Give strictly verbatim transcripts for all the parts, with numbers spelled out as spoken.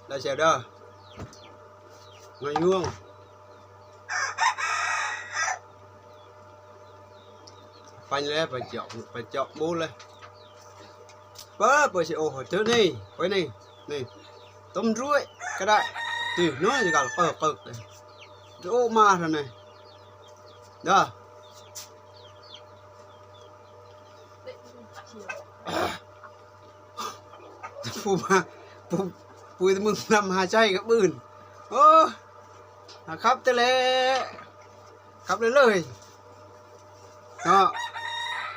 Đây xe đó. Người nhuông. Phanh lé, phải chọn, phải chọn bố lé. Bơ, bơ xe ô hồi trước này, quay này, này. Tôm ruồi, cái đại. Thì nó chỉ gặp bơ, bơ. Ô mà rồi này. Đó. Pu ma, pu, pu mưng năm hai chai các bươn. Ô, khắp tê lệ. Khắp lê lời. Đó.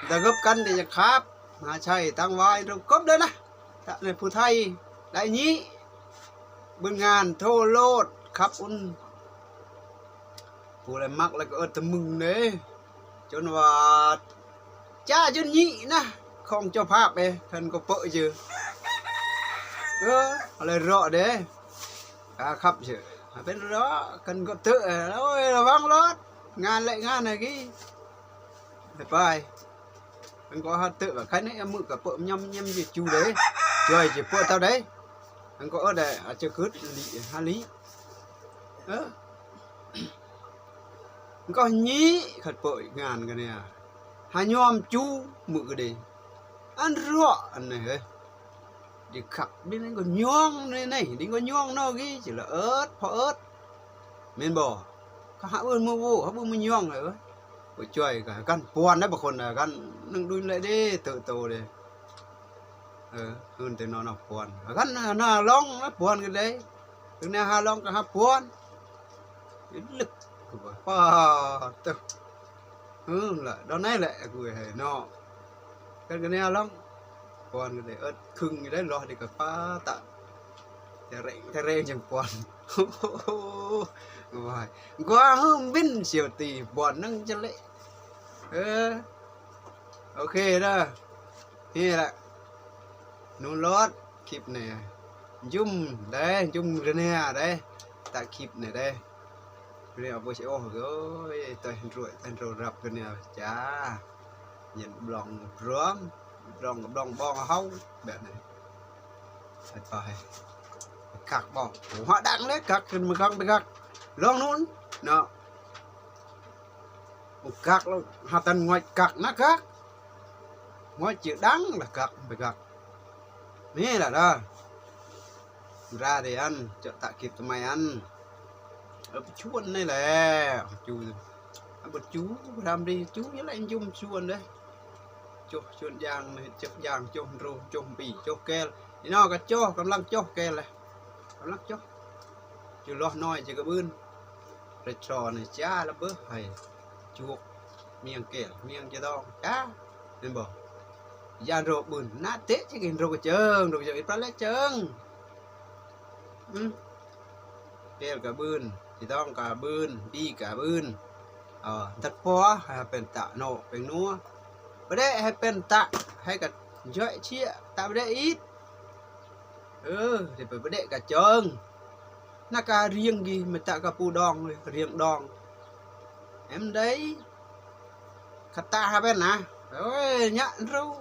Ta gấp cắn để khắp. Hai chai tăng vai trong cốc đấy nè. Tại này pu thay. Đại nhị. Bươn ngàn thô lột. Khắp un. Pu lê mắc lê có ớt tơ mưng đấy. Chôn và cha chôn nhị nè. Không cho phạt đấy. Thân có pợ chứ. Ơ, lê rõ đấy. Cá khắp chứ. Bên rõ. Cần có tự. Ôi, là vắng lót. Ngàn lệ ngàn này kì. Bye bye. Anh có hạt tự và cái này em mượn cả pợ nhâm nhâm gì chu đấy. Trời chỉ pợ tao đấy. Anh có ở đây à, chưa cướp lý, hai lý. Ơ. Anh có nhí khát pợ ngàn cái này à. Hai nhom chu mượn cái đi. Ăn rõ anh này hơi. Đi khắp đi, anh có nhong này này, đi có nhong nó ghi chỉ là ớt, phó ớt. Mên bò. Có hả bươn mưa vô, hả bươn mưa nhong rồi. Ôi trời, cả gắn puan đấy, bà con là gắn nâng đuôi lại đi, tự tổ đi. Ờ, hơn từ nó nó puan. Gắn nó, nó long, nó puan cái đấy. Từ nay hà long cả hà puan. Cái lực của bà. Pà, tự. Ừ, là đó này lẹ, của hơi nó. Gắn cái này long. Puan cái đấy, ớt khưng cái đấy, lo đi cả pha, ta. Tereng, tereng jeng puan. Wah, gua hư bin siêu ti puan nâng chân lệ. Ơ. Ok đó. Hi là. Nụ lót, kịp này. Jum, đấy, jum cái này, đấy. Ta kịp này, đấy. Cái này, bố sẽ, ôi, tôi hên ruột, tôi hên ruột rập cái này, chà. Nhìn blong, blong, blong, blong, blong, hông, bạn này. Phải coi. Gak bông. Ủa, họ đang lấy gak, thì mà gak, gak. Long nun. Nó. Gak luôn. Họ tên ngoài gak, nó gak. Ngoài chữ đắng là gak, phải gak. Nè là đó. Ra thì ăn, cho ta kịp tụi mày ăn. Ở chuôn này lẹ. Chu. Ăn bột chu, ram đi, chu với lại chung chuôn đấy. Chu, chuôn giang này, chu giang, chu rô, chu bì, chu kel. Thì nó có chu, kăm lăng chu kel này. Kăm lăng chu. Chu lo nói chứ cái bươn. Rồi trò này chả là bớt hay. Chuột, miệng kel, miệng chứ đong, chả. Nên bảo. Yan rô bươn, nát thế chứ cái rô cái chơn, rô cái chơn, ít phát lét chơn. Ừ. Kel cả bươn, chứ đong cả bươn, đi cả bươn. Ờ, thật phó, hay bên tạ nộ, bên nua. Bữa đấy hay bên tạ, hay cả dõi chia, tạ bữa đấy ít. Ừ, thì phải bữa đấy cả chơn. Nó cả riêng gì mà tạ cả pu đong, riêng đong. Em đấy. Khát ta ha bên nè. Ôi, nhạ rô.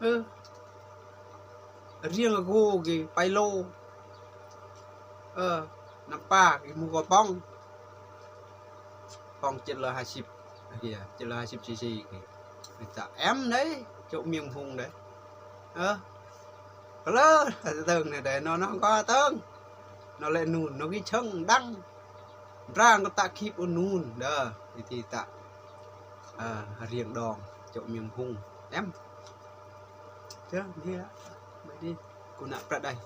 Ừ. Riêng gô kì, pai lô. Ờ, năm pa kì, mù gò bông. Bông chết lơ hai sịp. Kìa, chết lơ hai sịp xì xì kì. Người ta em đấy, chỗ miệng hùng đấy. Ờ. Có lơ, tường này đấy, nó, nó có tường. Nó lại nùn, nó cái chân đăng. Rang có ta kịp ôn nùn, đó. Thì, thì ta, à, riêng đòn, chỗ miệng hùng. Em. Chứ, đi ạ. Đi. Cô nạp ra đây.